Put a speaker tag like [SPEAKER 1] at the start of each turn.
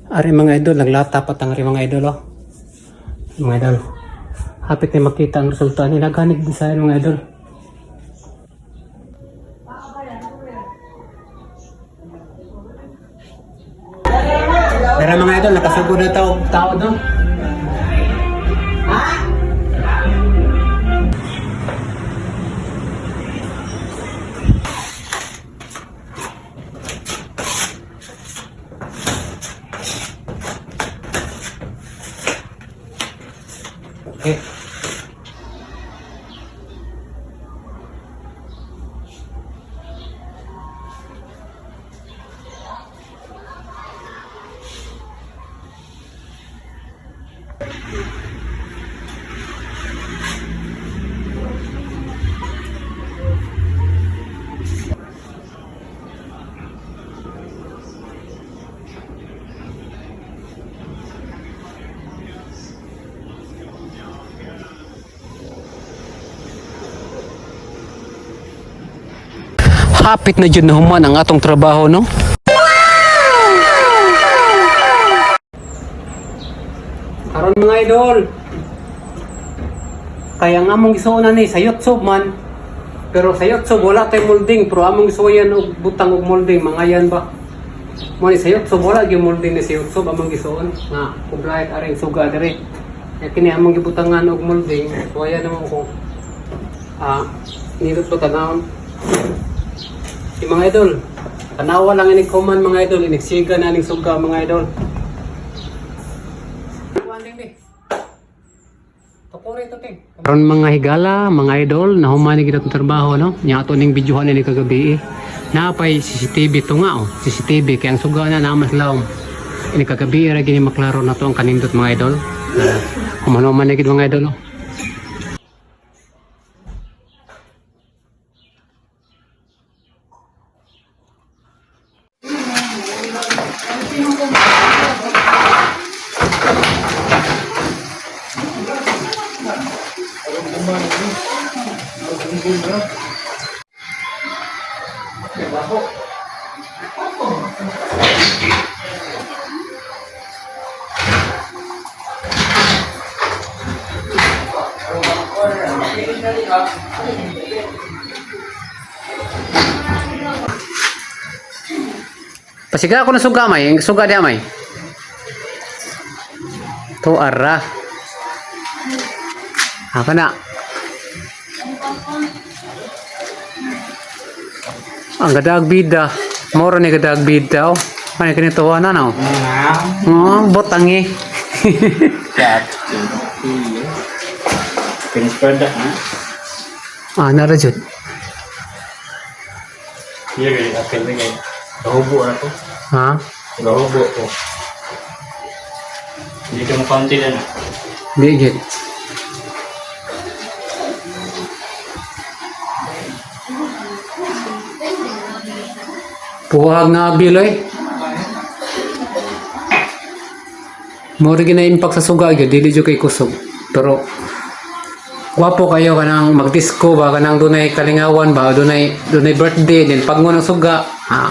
[SPEAKER 1] Ari mga idol, naglata pa tang ari mga idol oh. Mga idol. Hapit na makita ang resulta nila ganig design, mga idol. Pero mga idol, nakasugod na tao, tao no? Okay. Hapit na jud na human ang atong trabaho, no? Karon mga idol. Kaya nga among gisuonan ni sa YouTube man. Pero sa YouTube wala tay molding, pero among gisuoyan og butang og molding mga yan ba. Mo ni sa YouTube wala gyud molding ni sa YouTube among gisuon nga kublayat aring suga diri. Kaya kini among gibutangan og molding, suwayan naman ko. Nindot pa tanawon. Yung mga idol, tanawa lang inig kuman mga idol, inigsiga na inig suga mga idol. Karon mga higala, mga idol, nahuman ni gid atong trabaho no. Nya ato ning videohan ini kagabi eh. Napay CCTV to nga oh, CCTV kay ang suga na namas lawom. Ini kagabi ra gini maklaro na to ang kanindot mga idol. Human ni gid mga idol oh. Pasiga ako na suga may, ang suga di may. To ara. Ako na. Ang gadag bida. Moro ni gadag bida oh. Ano kini tuwa na no? Oh, botang eh.
[SPEAKER 2] Chat. Finish product ha?
[SPEAKER 1] Ah, nara jud.
[SPEAKER 2] Here, okay, okay. Gahubo na to.
[SPEAKER 1] Ha?
[SPEAKER 2] Gahubo ko. Hindi ka makaunti na na.
[SPEAKER 1] Di jud. Puhag nga abil eh. Mura gina impact sa suga gyud, dili jud kay kusog. Pero gwapo kayo kanang magdisco ba, kanang dunay kalingawan ba, dunay dunay birthday din pag ng suga, ah,